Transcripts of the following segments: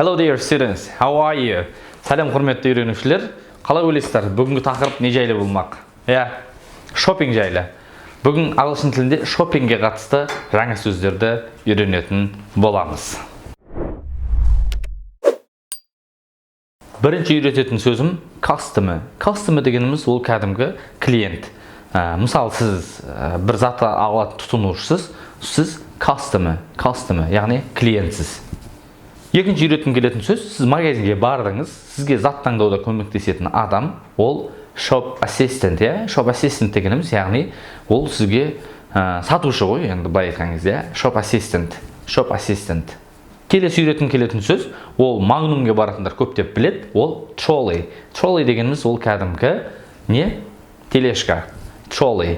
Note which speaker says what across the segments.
Speaker 1: Hello, dear students, how are you? Сәлем, құрметті үйренушілер. Қалай ойлайсыздар, бүгінгі тақырып не жайлы болмақ? Иә, шопинг жайлы. Бүгін ағылшын тілінде шопингге қатысты жаңа сөздерді үйренетін боламыз. Бірінші үйрететін сөзім customer. Customer дегеніміз ол кәдімгі клиент. Мысалы, сіз бір затты алатын тұтынушысыз, сіз customer, яғни клиентсіз. Екінші үйреткім келетін сөз, сіз магазинге бардыңыз, сізге зат таңдауда көмектесетін адам ол shop assistant, иә? Shop assistant дегеніміз, яғни ол сізге сатушы ғой, енді былай айтқан кезде, иә? Shop assistant, shop assistant. Келесі үйреткім келетін сөз, ол Магнумге баратындар көптеп біледі, ол trolley. Trolley дегеніміз ол кәдімгі не? Тележка. Trolley.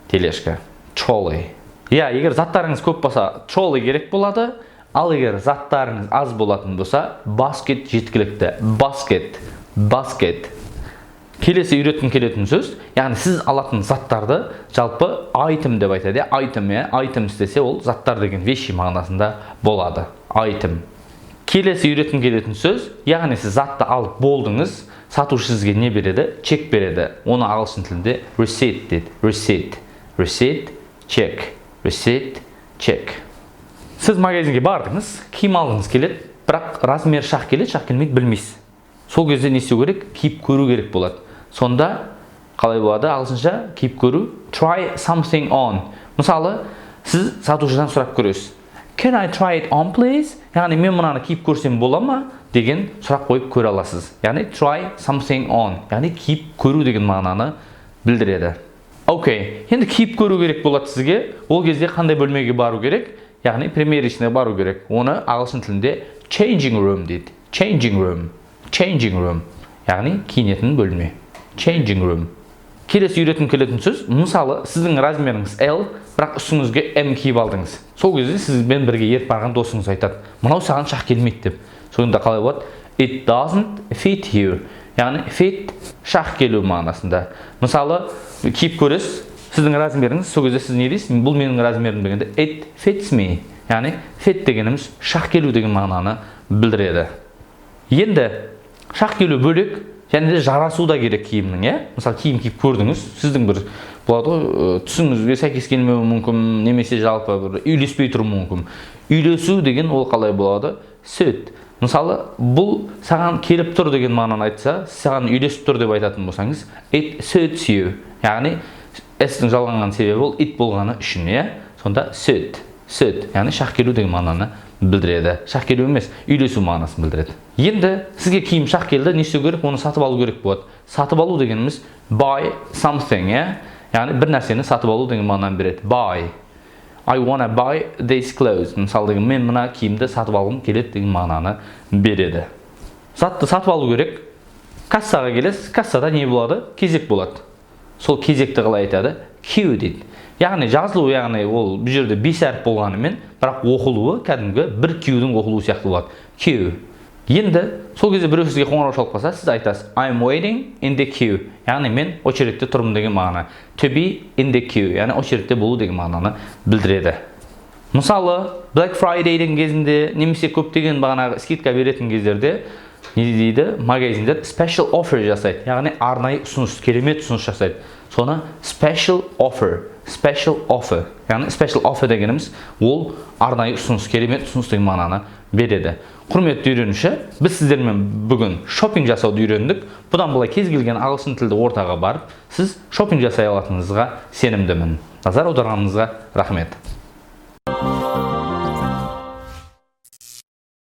Speaker 1: Тележка. Trolley. Иә, егер заттарыңыз көп болса, trolley керек болады. Ал егер заттарыңыз аз болатын болса, basket жеткілікті. Basket. Basket. Келесі үйреткім келетін сөз, яғни сіз алатын заттарды жалпы item деп айтады, иә? Item, иә? Items десе, ол заттар деген вещи мағынасында болады. Item. Келесі үйреткім келетін сөз, яғни сіз затты алып болдыңыз, сатушы сізге не береді? Чек береді. Оны ағылшын тілінде receipt дейді. Receipt. Receipt, check. Receipt, check. Сіз магазинге бардыңыз, киім алғыңыз келеді, бірақ размер шақ келеді, шақ келмейді, білмейсіз. Сол кезде не істеу керек? Киіп көру керек болады. Сонда қалай болады ағылшынша киіп көру? Try something on. Мысалы, сіз сатушыдан сұрап көресіз. Can I try it on, please? Яғни мен мынаны киіп көрсем бола ма деген сұрақ қойып көре аласыз. Яғни try something on, яғни киіп көру деген мағынаны білдіреді. Окей, енді киіп көру керек болады сізге. Ол кезде қандай бөлмеге бару керек? Яғни примерочныйға бару керек. Оны ағылшын тілінде changing room дейді. Changing room. Changing room. Яғни киінетін бөлме. Changing room. Келесі үйреткім келетін сөз, мысалы, сіздің размеріңіз L, бірақ үстіңізге M киіп алдыңыз. Сол кезде сізбен бірге еріп барған досыңыз айтады: "Мынау саған шақ келмейді" деп. Сонда қалай болады? It doesn't fit you. Яғни fit шақ келу мағынасында. Мысалы, киіп көресіз, сіздің размеріңіз, сол кезде сіз не дейсіз? Бұл менің размерім дегенде it fits me. Яғни fit дегеніміз шақ келу деген мағынаны білдіреді. Енді шақ келу бөлек, және де жарасу да керек киімнің, иә? Мысалы, киім киіп көрдіңіз, сіздің бір болады ғой, түсіңізге сәйкес келмеуі мүмкін, немесе жалпы бір үйлеспей тұруы мүмкін. Үйлесу деген ол қалай болады? Suit. Мысалы, бұл саған келіп тұр деген мағынаны айтса, саған үйлесіп тұр деп айтатын болсаңыз, it suits you. Яғни s-дің жалғанған себебі ол it болғаны үшін, иә? Сонда suit, suit, яғни шақ келу деген мағынаны білдіреді. Шақ келу емес, үйлесу мағынасын білдіреді. Енді сізге киім шақ келді, не істеу керек? Оны сатып алу керек болады. Сатып алу дегеніміз buy something, иә? Яғни бір нәрсені сатып алу деген мағынаны береді. Buy. I wanna buy this clothes. Мысалы деген, мен мына киімді сатып алғым келеді деген мағынаны береді. Затты сатып алу керек. Кассаға келесіз, кассада не болады? Кезек болады. Сол кезекті қалай айтады? Queue дейді. Яғни жазылу, яғни ол бұл жерде 5 әріп болғанымен, бірақ оқылуы кәдімгі бір Q-дің оқылуы сияқты болады. Queue. Енді сол кезде біреу сізге қоңырау шалып қалса, сіз айтасыз: I'm waiting in the queue. Яғни мен очередьте тұрмын деген мағына. To be in the queue, яғни очередьте болу деген мағынаны білдіреді. Мысалы, Black Friday'дің кезінде немесе көптеген бағанағы скидка беретін кездерде не дейді? Магазиндер special offer жасайды. Яғни арнайы ұсыныс, керемет ұсыныс жасайды. Соны special offer, special offer. Яғни special offer дегеніміз ол арнайы ұсыныс, керемет ұсыныс деген мағынаны береді. Құрметті үйренуші, біз сіздермен бүгін шопинг жасауды үйрендік. Бұдан былай кез келген ағылшын тілді ортаға барып, сіз шопинг жасай алатыныңызға сенімдімін. Назар аударғаныңызға рахмет.